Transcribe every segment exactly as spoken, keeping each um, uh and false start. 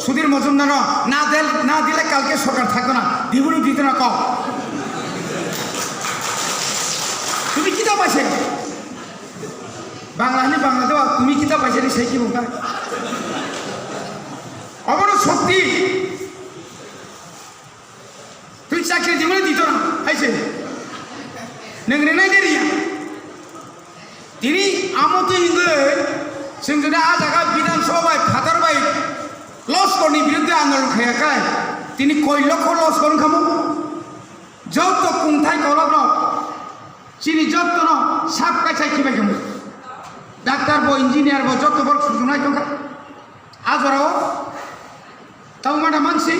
সুধীর মজুমদারও না দিল, না দিলে কালকে সরকার থাকতো না, দিবনি দিত না কও। তুমি কিতা পাইছে? বাংলা হলে বাংলা দেওয়া, তুমি কিতা পাইছে রে, সেই কি বলতা? অবরোধ শক্তি। Twi chakri dimani ditora, hai se. Nang rinai de riya. Tini amo twi hingoi, chwng jodi a jaga Bidhan Sabha bai, phatar bai, loskor ni biruddhe andolon khaya kai. Tini koi lokho loskor wngkha mo. Joto kungthai kolok rok, chini joto no sak kaisa khibai khamu. Doctor bo, engineer bo, joto borok susunai tongkha. A jorao tamo mada mansi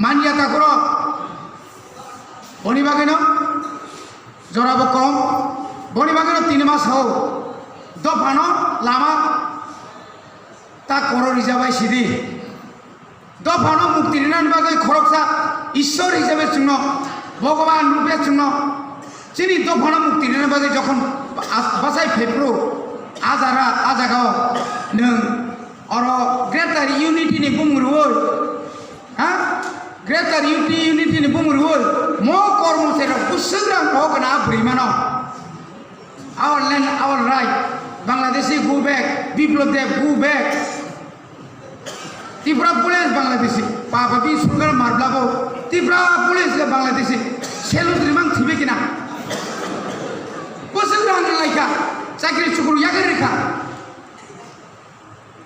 manya takhorok. Boni bagwino jorabo kom. Boni bagwino tini mas ho dophano lama ta koro rijabai sidi. Dophano mukti rinani bagwi khoroksa Ishwar hisabe chwngno, Bhogoban rupe chwngno, chini dophano mukti rinani bagwi jokhon as-, bachai phaiphuru, a jara, a jagao nwng oro Greater Unity ni bumung rwui, ha? Greater Unity, Unity ni bumung rwui, mo kormo se rok bwswk rang rohor kana a bwrwi mano. Our land, our right. Bangladeshi go back, Biplab Deb go back. Tripura police Bangladeshi, papa bi sungar marblabo, Tripura police le Bangladeshi, selu drimang thibe kina. Bwswk rang rwlaikha, chakri chukru yakarikha.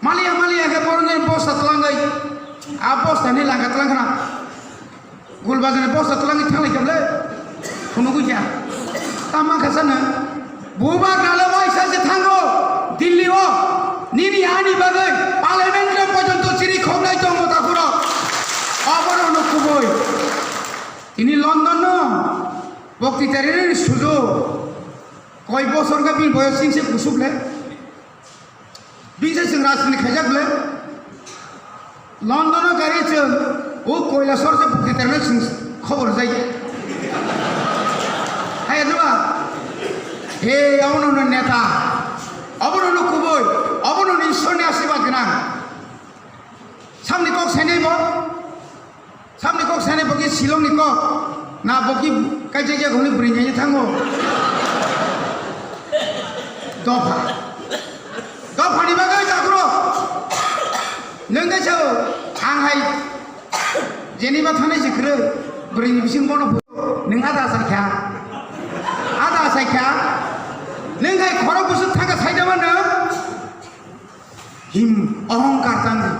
Maliya maliya khe borokni bosta twlangwi, a bosta ni langkha twlangkhana. Gulbajani bosta twlangwi thanglai khe ble phunugwi kha. Tama kha sana. Bubagralo waisa se thango Delhi o. Nini ani bagwi parliament o porjonto chiri khobnai tongo takhuro. Obono hwno kubui. Tini London no bokti tarinani sujo. Koi bosor kha bini boyos singse kusuk le. Bini se chwng rajniti khaijak le. London o gari chwng o Kailasor se bukti terno chwng khobor jai. Hai adwa. He abono no neta. Abono no kubui. Abono no Ishwar ni asirwad gwnang. Samni kok sainai bo. Samni kok sani boki Shillong ni kok. Na boki kaisa ya goni bwrwi nai thango. Dopha. Dopha ni bagwi takro. Nung kaisa ang hai. Jeni ba thanai si kre. Bwrwi ni bising bono. Nung ada sa kya? Ada sa kya? Nung hai khoro busuk thangka saida mano. Him ohongkar tangdi.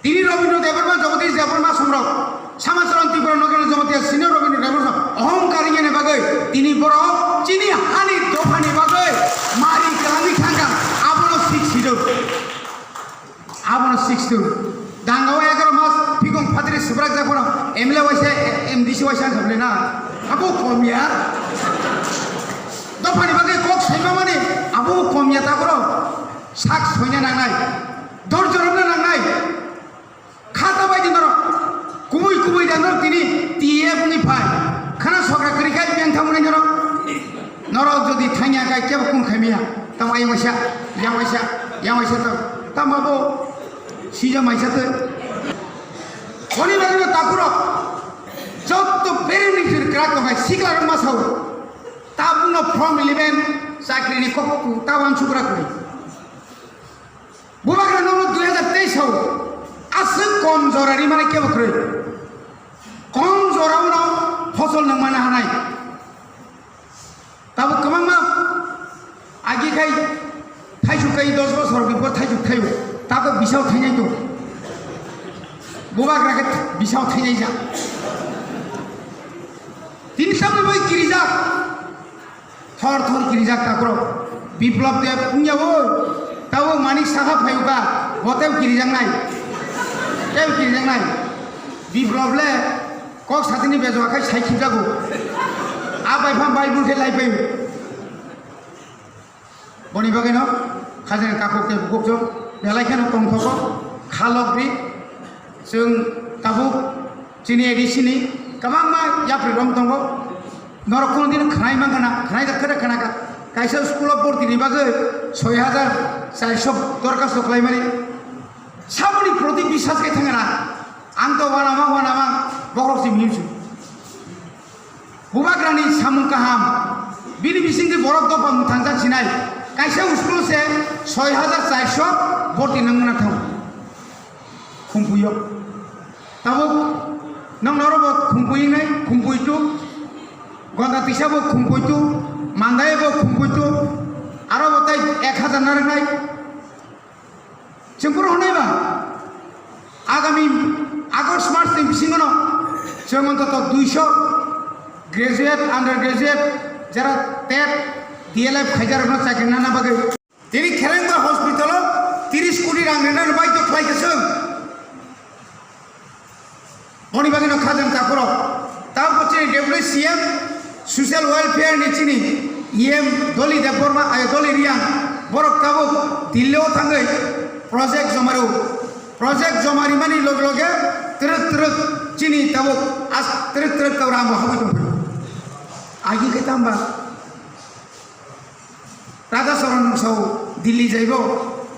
Tini Rabindra Debbarma, Jagadish Debbarma songrok, Samacharan Tripura Nogena Jamatia senior Rabindra Debbarma ohongkar wngya ni bagwi tini borok chini hani dophani bagwi mari kwlangwi thangkha, abono six seat o. Abono six seat o. Dangao egaroh mas phikong phatri swbrak jak phano M L A waisa, M D C waisa wngkha bwle na? Abo komya. Dophani bagwi kok saima mani abo komya takro. Sak soina nangnai, dor jorokna nangnai. Khata bai di norok, kubui kubui da norok tini T F ni phai. Khana sokra kwrwi khai beng thamuni norok. Norok jodi thangya kai kebo kun khaimiya. Tamo ayang waisa, yang waisa, yang waisa to. Tamo bo sija maisa to. Oni bagwi takurok. Jotto bere ni jir krak to hai sikla rok ma sao. Tabukno form eleven chakri ni kok tabang chukra kuri. Bubagra nono dui hajar teis o aswk kom jora rimani kebo kwrwi. Kom jora uno fosol nang mana hanai. Tabuk kwbangma agi khai thaisuk khai dos bosor bipor thaisuk thaio. Tabuk bisao thainai to. Bubagra khe bisao thainai ja. Tini sabni bai kirijak. Thor thor kirijak takhro. Biplab Deb wngya bo. Tabo Manik Saha phayuka. Bo tebo kirijaknai. Tebo kirijaknai. Biplab le kok satini bejo akai sai khibjago. A bai pham bai bul khe lai phai. Boni bagwino khajani takhuk tei bukhuk chwng belai kheno tongthogo, khalok di. Chwng tabuk chini A D C ni kwbangma yapri rok tongo. Norok kono din khwnai mankha na, khwnai da khwda khwnakha. Kaisa school o bhorti ni bagwi soi hajar charso dorkhasto khlaimani. Sab Ang to wanama, wanama, bohrok si mihim si. Bubagrani samung kaham, bini bisingtwi borok dopha mwthangjak sinai. Kaisa school se soi hajar charso borti nangmana thang. Khumpuyo. Tabuk nang noro bo khumpui nai, khumpui tu. Gonda tisa bo khumpui tu. Mandai bo khumpui tu. Aro bo tai ek hajar narwk nai. Chwng phuru hwnwi ba, agami August March ni bisingo no chwng ontoto duiso graduate, undergraduate, jara tet, D L Ed khaijarokno chakri nana bagwi. Tini Kherengba hospital o tiris koti rang rina baidhyo khlai khe chwng. Boni bagwino khajang takhorok. Tabuk chini Deputy C M Social Welfare ni chini E M Doli Debbarma, ai, Doli Riang, borok tabuk Delhi o thangwi project joma rw. Project joma rimani loge loge twrwk twrwk chini tabuk as twrwk twrwk tabuk rang bo habwi tongphio. Agi khe tamba? Radha Charan sao Delhi jaibo,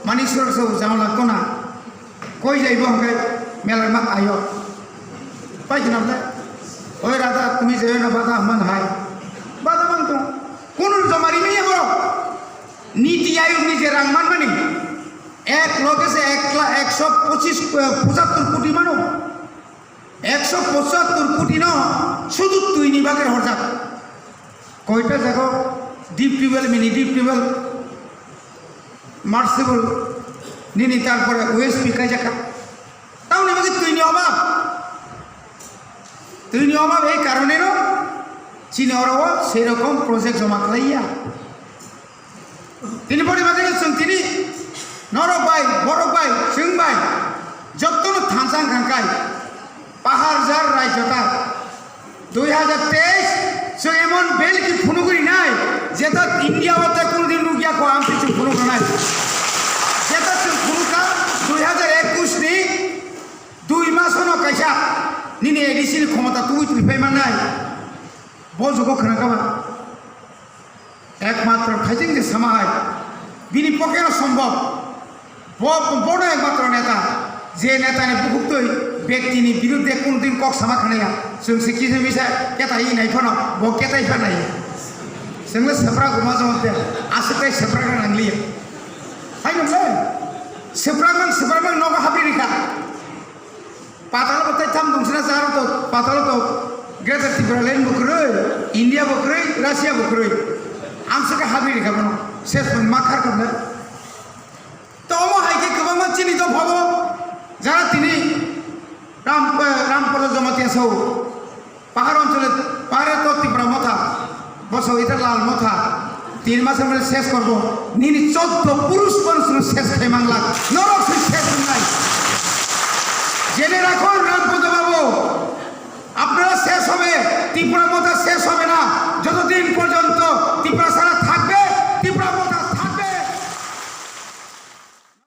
Manik Charan sao Jamala kona, koi jaibo hwnkhe Melarma ayo. Pai khna bole? Oi Radha, tumi jaiyo na bada man hai. Bada man to. Kunu joma rimani borok. Niti Ayog ni je rang manmani, ek loge se ek la-, ekso pochis, eh, pochattor koti mano. Ekso pochattor koti no sudu twi ni bagwi horjak. Koita jago deep tubewell, mini deep tubewell, submersible, nini tarpore O S P kaijak kha. Tamoni bagwi twi ni obab. Twi ni obab ei karone no chini oro o sei rokom project joma khlaiya. Tini boni bagwino chwng tini norok bai, borok bai, chwng bai jottono thansa wngkha kai. Pahar jar raijyo ta. Dui hajar teis chwng emon belki phunugwi rinai, jeta India o ta kunudin nukya kho amtwi chwng phunugwi rinai. Jeta chwng phunukha dui hajar ekush ni dui masono kaisa nini A D C ni khomota tubui tubui phai mannai. Bo jugo khwnakha ba. Ekmatro khaijing je sama hai, bini poke no sombhob. Bo, bono ekmatro neta, je neta ni bukhuk twi bekti ni birudde kunu din kok sama khanaya. Chwng se kisa misa ketai nai phano, bo ketai phanai. Chwng le sepra guma jong te, aswk tai sepra na nangliya. Hai nang le, sepra mang, sepra mang nogo habri rikha. Patalo bo tai tham dungsina sa aro to, patalo to Greater Tipraland bo kwrwi, India bo kwrwi, Russia bo kwrwi. Amswk khe habri rikha bono, ses ma khar kha bwle. To omo hai khe kwbangma chini dophao jara tini Ram, eh, Ramporo Jamatia sao. Pahar onchole pare to Tipra Motha, boso ita Lal Motha, tin mas amre ses korbo, nini choddo purush manush no ses khai mangla, nor